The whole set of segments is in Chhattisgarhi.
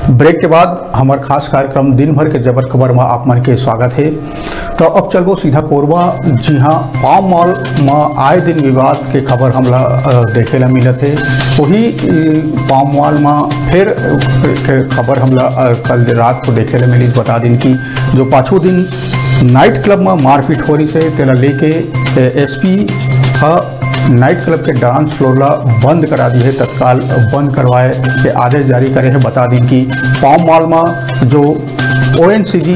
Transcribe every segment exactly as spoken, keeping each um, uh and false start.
ब्रेक के बाद हमर खास कार्यक्रम दिन भर के जबर खबर म आप मन के स्वागत हे। तो अब चलबो सीधा कोरबा, जिहां पाम मॉल म आए दिन विवाद के खबर हमला, अ, देखे ला मिलत हे। वही, अ, पाम मॉल म फिर, अ, के खबर हमला, अ, कल रात को देखे ला मिलिस। बता दिन कि जो पाछू दिन नाइट क्लब म मारपीट हो रही से, तेला लेके, अ, एसपी ह नाइट क्लब के डांस फ्लोर ला बंद करा दी है, तत्काल बंद करवाए के आदेश जारी करे है। बता दिन कि पाम मॉल म जो ओएनसीजी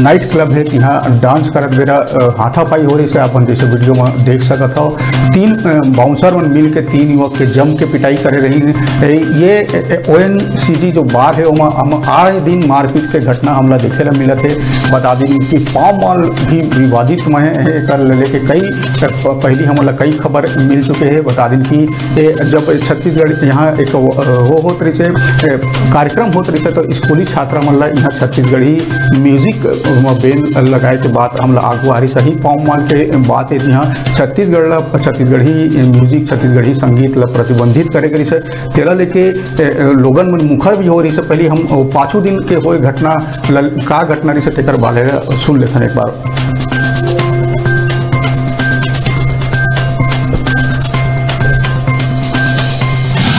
नाइट क्लब है, तिहा डांस करत बेरा, अ, हाथापाई हो रही से, अपन जैसे वीडियो में देख सकत हो। तीन, अ, बाउंसर मन मिल के तीन युवक के जम के पिटाई करे रही। ए, ये, ए, ए, ओएनसीजी जो बार है, ओमा हम आए दिन मारपीट के घटना हमला देखे ला मिलत है। बता दिन कि पाम मॉल भी विवादित में है, एकर ले लेके कई, अ, प-, पहली हमला कई खबर मिल चुके हैं। बता दिन कि ए, जब छत्तीसगढ़ यहाँ एक वो, अ, वो होत रही से, ए, कार्यक्रम होत रही से, तो स्कूली छात्रा मन ला यहाँ छत्तीसगढ़ी म्यूजिक, अ, बैंड लगाए के बात हमला आगू आ रही सही। पाम मॉल के बात है, यहाँ छत्तीसगढ़ ला, छत्तीसगढ़ी म्यूजिक, छत्तीसगढ़ी संगीत ला प्रतिबंधित करे गई से, तेला लेके, ए, ए, लोगन मन मुखर भी हो रही से। पहले हम, ओ, पाछू दिन के होए घटना ल-, का घटना रही से, तेकर बारे सुन लेथन एक बार।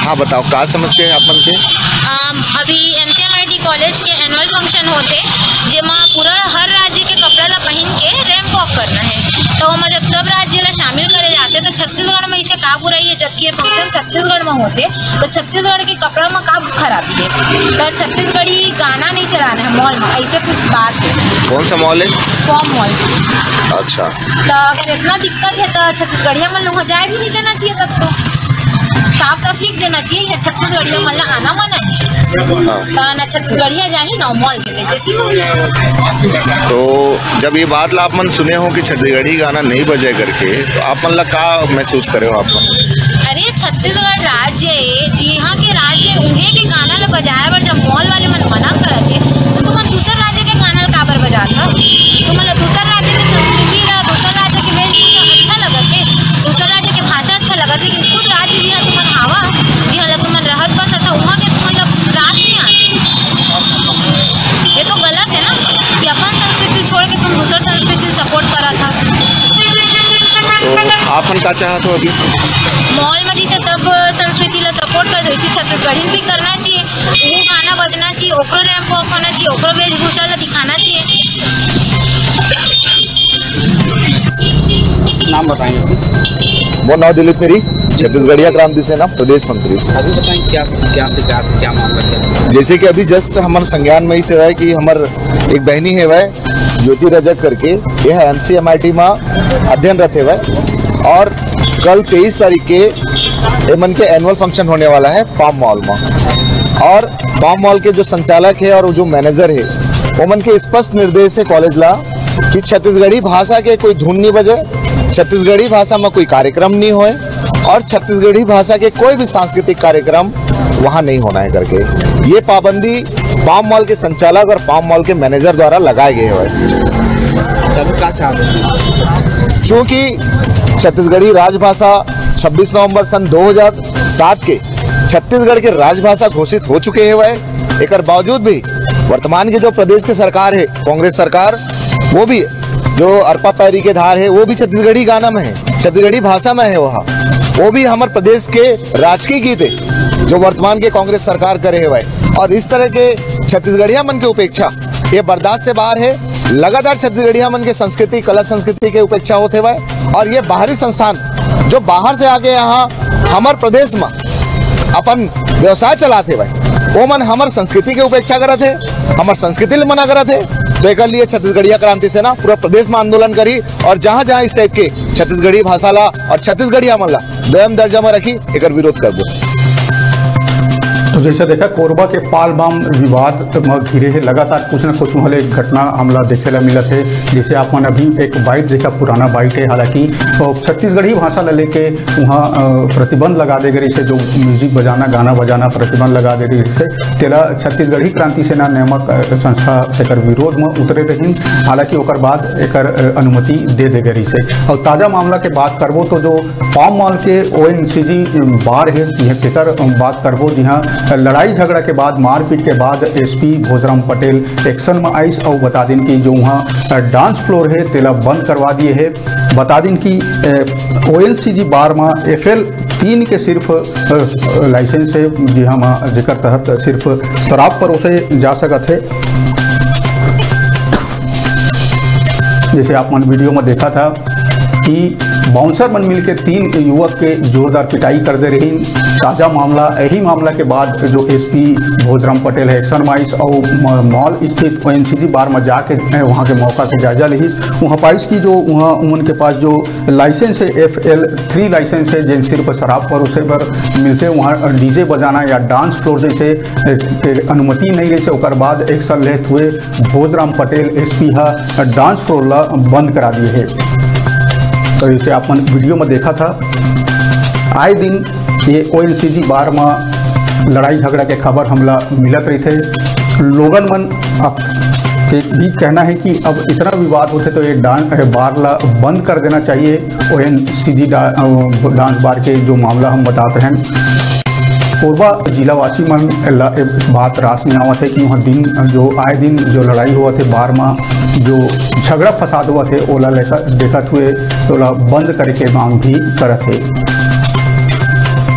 हाँ, बताओ, का समस्या है आप मन के? अम, अभी एमसीएमआईटी कॉलेज के एनुअल फंक्शन होते, जेमा पूरा हर राज्य के कपड़ा ला पहिन के रैंप वॉक करना है। तो ओमा जब सब राज्य ला शामिल करे जाते, तो छत्तीसगढ़ में इसे का बुराई है, जबकि ये फंक्शन छत्तीसगढ़ में होते, तो छत्तीसगढ़ के कपड़ा में का खराबी है? तो छत्तीसगढ़ी गाना नहीं चलाना है मॉल में, ऐसे कुछ बात है। कौन सा मॉल है? Palm mall. अच्छा। तो अगर इतना दिक्कत है, तो छत्तीसगढ़िया मन लोग जाए भी नहीं देना चाहिए तब तो। साफ साफ लिख देना चाहिए, ये छत्तीसगढ़िया मन ला आना मना है। हाँ। तो ना छत्तीसगढ़िया जाही, ना मॉल के बेइज्जती होही। तो जब ये बात ला आप मन सुने हो कि छत्तीसगढ़ी गाना नहीं बजे करके, तो आप मन ला का महसूस करे हो आप मन? अरे, छत्तीसगढ़ राज्य ए, जिहाँ के राज्य उहें के गाना ला बजाए बर जब मॉल वाले मन मना करत हे, तो तुमन दूसर राज्य के गाना ला काबर बजात हव? तुमन ला दूसर राज्य के संस्कृति ला, दूसर राज्य के वेशभूषा अच्छा लगत हे, दूसर राज्य के भाषा अच्छा लगत हे, लेकिन खुद राज्य जिहाँ तुमन हावा, जिहाँ ला तुमन रहत बसत हव, उहाँ के तुमन ला रास नहीं आथे। ये तो गलत है ना, कि अपन संस्कृति छोड़ के तुम दूसर संस्कृति सपोर्ट करत हव। तो आप मन का चाहत हो अभी? मॉल में जैसे सब संस्कृति ला सपोर्ट कर, वैसे छत्तीसगढ़ी भी करना चाहिए। वो गाना बजना चाहिए, ओकरो रैंप वॉक होना चाहिए, ओकरो वेशभूषा ला दिखाना चाहिए। नाम बताएंगे अपना। मोर नाम दिलीप मेरी, छत्तीसगढ़िया क्रांति सेना प्रदेश मंत्री। अभी बताएं, क्या, क्या शिकायत, क्या मामला, क्या? जैसे कि अभी जस्ट हमर संज्ञान में ही से है कि हमर एक बहनी है वह ज्योति रजक करके, ये है एमसीएमआरटी में अध्ययनरत है वह, और कल तेईस तारीख के एमन के एनुअल फंक्शन होने वाला है पाम मॉल में, और पाम मॉल के जो संचालक है और जो मैनेजर है, ओमन के स्पष्ट निर्देश है कॉलेज ला कि छत्तीसगढ़ी भाषा के कोई धुन नहीं बजे, छत्तीसगढ़ी भाषा में कोई कार्यक्रम नहीं होए और छत्तीसगढ़ी भाषा के कोई भी सांस्कृतिक कार्यक्रम वहाँ नहीं होना है करके। ये पाबंदी पाम मॉल के संचालक और पाम मॉल के मैनेजर द्वारा लगाए गए हुए हैं। चलो, का चाहते हैं? चूंकि छत्तीसगढ़ी राजभाषा छब्बीस नवंबर सन दो हज़ार सात के छत्तीसगढ़ के राजभाषा घोषित हो चुके हुए हैं, एकर बावजूद भी वर्तमान के जो प्रदेश के सरकार है, कांग्रेस सरकार, वो भी जो अरपा पैरी के धार है, वो भी छत्तीसगढ़ी गाना में है, छत्तीसगढ़ी भाषा में है। वह, वो भी हमर प्रदेश के राजकीय गीत है, जो वर्तमान के कांग्रेस सरकार करे हुए है। और इस तरह के छत्तीसगढ़िया मन के उपेक्षा, ये बर्दाश्त से बाहर है। लगातार छत्तीसगढ़िया मन के संस्कृति, कला संस्कृति के उपेक्षा होते हुए, और ये बाहरी संस्थान जो बाहर से आके यहाँ हमर प्रदेश में अपन व्यवसाय चलाते हुए, वो मन हमर संस्कृति के उपेक्षा करत है, हमर संस्कृति ले मना करत है। तो एकर लिए छत्तीसगढ़िया क्रांति सेना पूरा प्रदेश में आंदोलन करी और जहाँ जहाँ इस टाइप के छत्तीसगढ़ी भाषा ला और छत्तीसगढ़िया मन ला दोयम दर्जा में रखी, एकर विरोध करबो। तो जैसे देखा, कोरबा के पाल बाम विवाद म घिरे हे, लगातार कुछ न कुछ वहाँ ले घटना हमला देखे ला मिलत हे। जैसे आप मन अभी एक बाइट देखा, पुराना बाइट है, हालांकि, अ, छत्तीसगढ़ी भाषा ला लेके वहाँ, अ, प्रतिबंध लगा दे गए, जो म्यूजिक बजाना, गाना बजाना प्रतिबंध लगा दे गए, तेला छत्तीसगढ़ी क्रांति सेना नामक, अ, संस्था एकर विरोध में उतरे रहिन, हालांकि ओकर बाद एकर, अ, अनुमति दे दे गए रहिसे। और ताजा मामला के बात करबो तो जो पाम मॉल के ओएनसीजी बार है, यह तेकर बात करबो, जिहाँ लड़ाई झगड़ा के बाद, मारपीट के बाद एसपी भोजराम पटेल एक्शन में आइस अउ बता दिन कि जो वहाँ डांस फ्लोर है, तेला बंद करवा दिए है। बता दिन कि ओएनसीजी बार में एफएल तीन के सिर्फ लाइसेंस है, जिहाँ में जेकर तहत सिर्फ शराब परोसे जा सकत है। जैसे आप मन वीडियो में देखा था कि बाउंसर मन मिलके तीन युवक के जोरदार पिटाई कर दे रही। ताजा मामला, यही मामला के बाद जो एसपी भोजराम पटेल है, एक्शन माइस और मॉल स्थित ओएनसीजी बार में जाके वहाँ के मौका के जायजा लिहिस। वहाँ पाइस कि जो वहाँ उमन के पास जो लाइसेंस है, एफएल थ्री लाइसेंस है, जेन सिर्फ शराब परोसे बर मिलते, वहाँ डीजे बजाना या डांस फ्लोर जैसे के अनुमति नहीं रही। ओकर बाद एक्शन लेते हुए भोजराम पटेल एसपी हा डांस फ्लोर ला बंद करा दिए है। तो इसे आप मन वीडियो में देखा था, आए दिन ये ओएनसीजी बार में लड़ाई झगड़ा के खबर हमला मिलत रही थे। लोगन मन के भी कहना है कि अब इतना विवाद होते तो ये डांस बार ला बंद कर देना चाहिए। ओएनसीजी डांस बार के जो मामला हम बतात रहे हैं, कोरबा जिलावासी मन ला ए बात रास नहीं आवत है कि वहाँ दिन जो आए दिन जो लड़ाई होवत है बार में, जो झगड़ा फसाद होवत है, ओला लेकर देखत हुए ओला बंद करे के मांग भी करत है।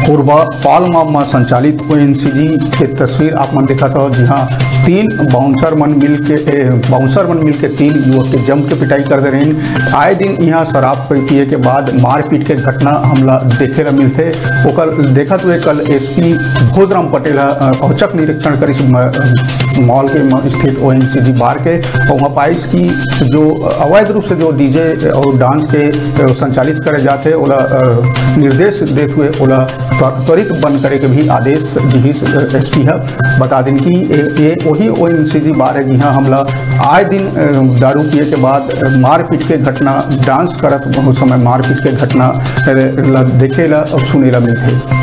कोरबा पालमा में संचालित ओएनसीजी के तस्वीर आप मन देखत हो, जिहाँ तीन बाउंसर मन मिल के बाउंसर मन मिल के तीन युवक के जम के पिटाई कर दे रहे। आए दिन यहाँ शराब पिए के बाद मारपीट के घटना हमला देखे ला मिलते। ओकर देखत हुए कल एसपी भोजराम पटेल औचक निरीक्षण करिस मॉल के स्थित ओएनसीजी बार के, और वहाँ पाइस कि जो अवैध रूप से जो डीजे और डांस के संचालित करे जाते, ओला निर्देश देते हुए ओला त्वरित बंद करे के भी आदेश दिहिस एसपी ह। बता दिन कि ये वही ओएनसीजी बार है, जिहाँ हमला आए दिन दारू पिए के बाद मारपीट के घटना, डांस करत समय मारपीट के घटना देखे ला और सुने ला मिलते।